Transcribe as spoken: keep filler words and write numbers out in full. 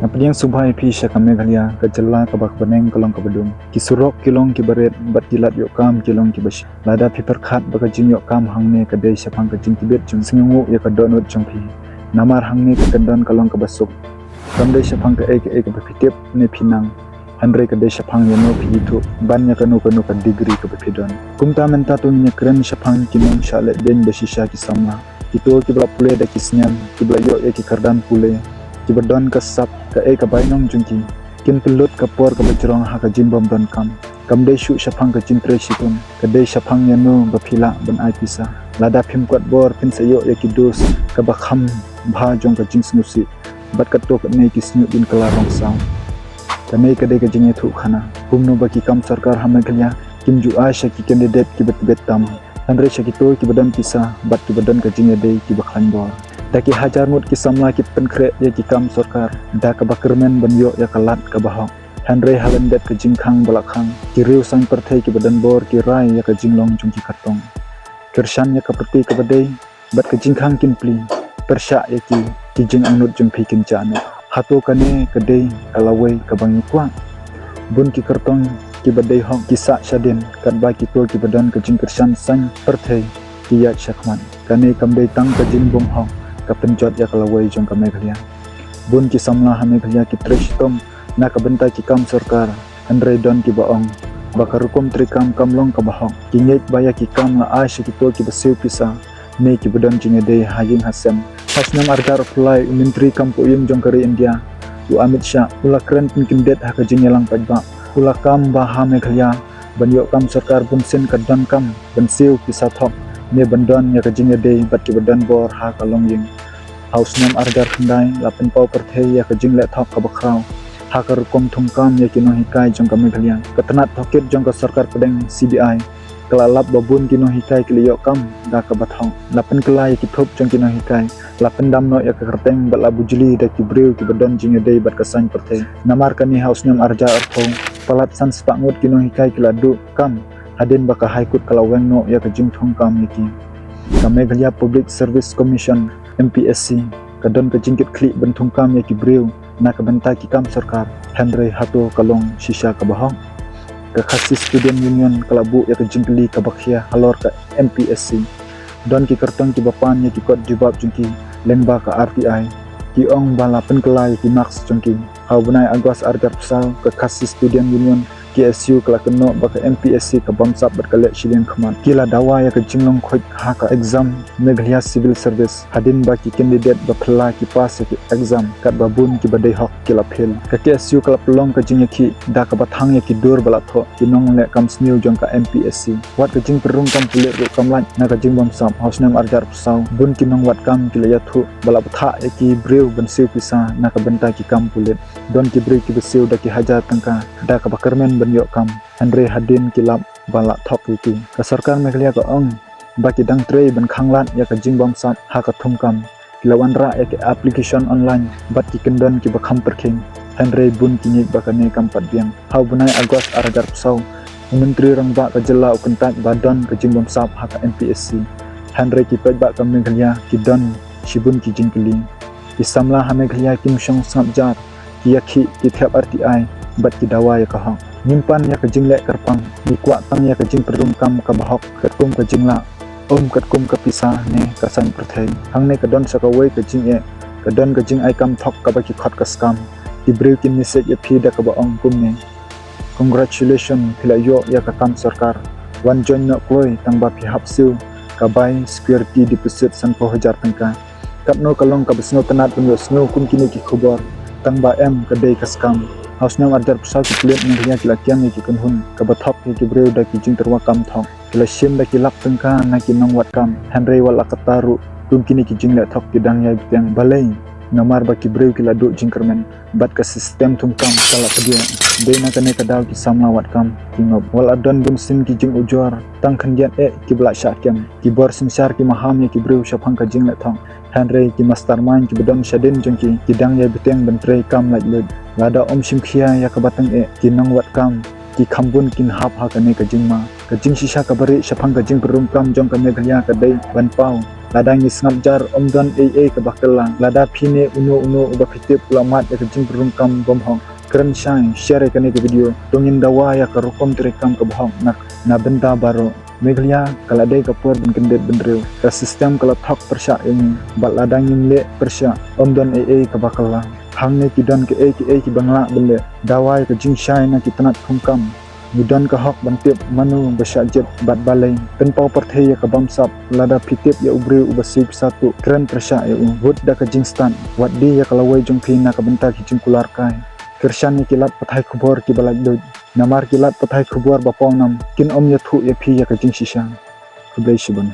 Nga pdiang sngewbha ïa phi sha ka Meghalaya, ka jylla kaba ka bneng ka long kaba dum. Ki surok ki long kiba rit, bad ki lad ïoh kam ki long kiba shai. Lada phi pyrkhat ba ka jingïoh kam hangne ka dei shaphang ka jingtbit jong sngewnguh ïa ka dohnud jong phi. Namar hangne ka kyndon ka long kaba suk. Kam dei shaphang kaei kaei kaba phi tip ne phi nang. Hynrei ka dei shaphang ïano phi ithuh, ban ïa kano kano ka degree kaba phi don. Kumta mynta to ngin ïa kren shaphang ki nongshah leh beiñ ba shisha ki samla. Kito kiba la pule da ki snem, kiba la ïoh ïa ki kyrdan pule, kiba don ka sap, kaei ka bainong jong ki. Kin pynlut ka por kaba jrong ha ka jingbym don kam. Kam dei shuh shaphang ka jingtrei shitom, ka dei shaphang ïano ba phi lah ban ai pisa. Lada phim kwah bor phin sa ïoh ïa ki dos kaba kham bha jong ka jingsngewsih. Bad katto katne ki shñiuh dien kylla rong saw. Kane ka dei ka jingïathuh khana. Kumno ba ki kam sorkar ha Meghalaya kim ju ai sha ki candidate kiba tbit tam. Hynrei sha kito kiba don pisa, bad kiba don ka jingïadei kiba khlaiñ bor. Da ki hajar ngut ki samla ki pynkhreh ïa ki kam sorkar, da kaba kyrmen ban ïoh ïa ka lad kaba hok. Hynrei ha lyndet ka jingkhang ba la khang, ki riew saiñ pyrthei kiba don bor ki rai ïa ka jinglong jong ki kyrtong. Kyrshan ïa ka pyrthei kaba dei, bad ka jingkhang kin plie, pyrshah ïa ki, ki jingangnud jong phi kin jah noh. Hato kane ka dei ka lawei kaba ngi kwah? Bun ki kyrtong kiba dei hok ki sah shadien, katba kito kiba don ka jingkyrshan saiñ pyrthei ki ïaid shakhmat. Kane kam dei tang ka jingbymhok, ka pynjot ïa ka lawei jong ka Meghalaya. Bun ki samla ha Meghalaya ki trei shitom na ka bynta ki kam sorkar, hynrei don kiba ong ba ka rukom treikam kam long kaba hok. Ki ngeit ba ïa ki kam la ai sha kito kiba siew pisa ne kiba don jingïadei ha ïing ha sem. Ha u snem arhajar arphew lai, u Myntri Kam Poh Ïing jong ka ri India, u Amit Shah, u la kren pynkyndit ha ka jingïalang paidbah. U la kam ba ha Meghalaya ban ïoh kam sorkar bunsien ka donkam ban siew pisa thok ne ban don ïa ka jingïadei bad kiba don bor ha ka longïing. Ha u snem arhajar khyndai, la pynpaw pyrthei ïa ka jingleh thok kaba khraw ha ka rukom thungkam ïa ki nonghikai jong ka Meghalaya. Ka tnat thokit jong ka sorkar pdeng, C B I, ka la lap ba bun ki nonghikai ki la ïoh kam da kaba thok. La pynkylla ïa ki thup jong ki nonghikai, la pyndam noh ïa ka kyrteng bad la bujli da ki briew kiba don jingïadei bad ka saiñ pyrthei. Namar kane, ha u snem arhajar arphew, palat san spah ngut ki nonghikai ki la duh kam, hadien ba ka High Court ka la weng noh ïa ka jingthungkam ïa ki. Ka Meghalaya Public Service Commission, M P S C, ka don ka jingkitkhlieh ban thungkam ïa ki briew na ka bynta ki kam sorkar, hynrei hato ka long shisha kaba hok? Ka Khasi Student Union ka la buh ïa ka jingkylli kaba khia halor ka M P S C. Don ki kyrtong kiba pan ïa ki kot jubab jong ki lyngba ka R T I. Ki ong ba la pynkylla ïa ki marks jong ki. Ha u bnai August arhajar arphew saw, ka Khasi Student Union, K S U, ka la kynnoh ba ka M P S C ka bamsap bad ka leh shiliang khmat. Ki la dawa ïa ka jinglong khuid ha ka exam Meghalaya Civil Service, hadien ba ki candidate ba phylla ki pass ïa ki exam, katba bun kiba dei hok ki la fail. Ka K S U ka la pynlong ka jingïakhih da kaba thang ïa ki dur ba la thoh ki nongleh kam sniew jong ka M P S C. Wat ka jingpynrung kam pulit ruh kam lait na ka jingbamsap. Ha u snem arhajar arphew saw, bun ki nongwad kam ki la ïathuh ba la bthah ïa ki briew ban siew pisa na ka bynta ki kam pulit. Don ki briew kiba siew da ki hajar tyngka da kaba kyrmen ban ïoh kam, hynrei hadien ki lap ba la thok ïa ki. Ka sorkar Meghalaya ka ong ba ki dang trei ban khanglad ïa ka jingbamsap ha ka thungkam. Ki la wanrah ïa ki application online bad ki kyndon kiba kham pyrkhing, hynrei bun ki ngeit ba kane kam pat biang. Ha u bnai August arhajar arphew saw, u Myntri Rangbah ka jylla u kyntait ba don ka jingbamsap ha ka M P S C, hynrei ki paidbah ka Meghalaya ki don shibun ki jingkylli. Ki samla ha Meghalaya kim shong sngap jar, ki ïakhih, ki thep R T I bad ki dawa ïa ka hok. Ngim pan ïa ka jingleh kyrpang, ngi kwah tang ïa ka jingpynrung kam kaba hok katkum ka jinglah, ym katkum ka pisa ne ka saiñ pyrthei. Hangne ka don sa kawei ka jingeh, ka don ka jingai kam thok kaba ki khot ka scam. Ki briew kin message ïa phi da kaba ong kumne: "Congratulations, phi la ïoh ïa ka kam sorkar. Wan join noh kloi, tang ba phi hap siew ka bai security deposit sanphew hajar tyngka." Katno ka long kaba sngewtynnat ban ïohsngew kum kine ki khubor, tang ba em ka dei ka scam. Ha u snem arhajar arphew saw, ki pulit Meghalaya ki la kiam ïa ki kynhun kaba thok ïa ki briew da ki jingtyrwa kam thok. Ki la shim da ki lak tyngka na ki nongwad kam, hynrei wat la katta ruh, kum kine ki jingleh thok ki dang ïai bteng. Balei? Namar ba ki briew ki la duh jingkyrmen bad ka system thungkam ka la pdiang. Dei na kane ka daw ki samla wad kam ki ngop. Wat la don bunsien ki jingujor, tang khyndiat eh kiba la shah kem. Ki bor synshar ki maham ïa ki briew shaphang ka jingleh thok, hynrei ki mastermind kiba don shadien jong ki, ki dang ïai bteng ban trei kam laitluid. Lada ym shim khia ïa kaba teng eh, ki nongwad kam Ki kham bun kin hap ha kane ka jingma. Ka jingshisha kaba rieh shaphang ka jingpynrung kam jong ka Meghalaya ka dei ban paw. Lada ngi sngap jar ym don ei ei kaba kylla. Lada phi ne uno uno uba phi tip u la mad ïa ka jingpynrung kam bymhok, kren shai, share ïa kane ka video. To ngin dawa ïa ka rukom treikam kaba hok na bynta baroh. Meghalaya ka la dei ka por ban kyndit bynriew. Ka system ka la thok pyrshah ïa ngi. Bad lada ngim leh pyrshah, ym don ei ei kaba kylla. Hangne ki don kiei kiei kiba ngi lah ban leh. Dawa ïa ka jingshai na ki tnat pyrkhat. Ngi don ka hok ban tip mano ba shah jied bad balei. Pynpaw pyrthei ïa ka bamsap. Lada phi tip ïa u briew uba siew pisa tuh, kren pyrshah ïa u. Bud da ka jingstad. Wat die ïa ka lawei jong phi na ka bynta ki jingkular kai. Kyrshan ïa ki lad pathai khubor kiba laitluid. Namar ki lad pathai khubor ba pawnam kin ym ïathuh ïa phi ïa ka jingshisha. Khublei shibun.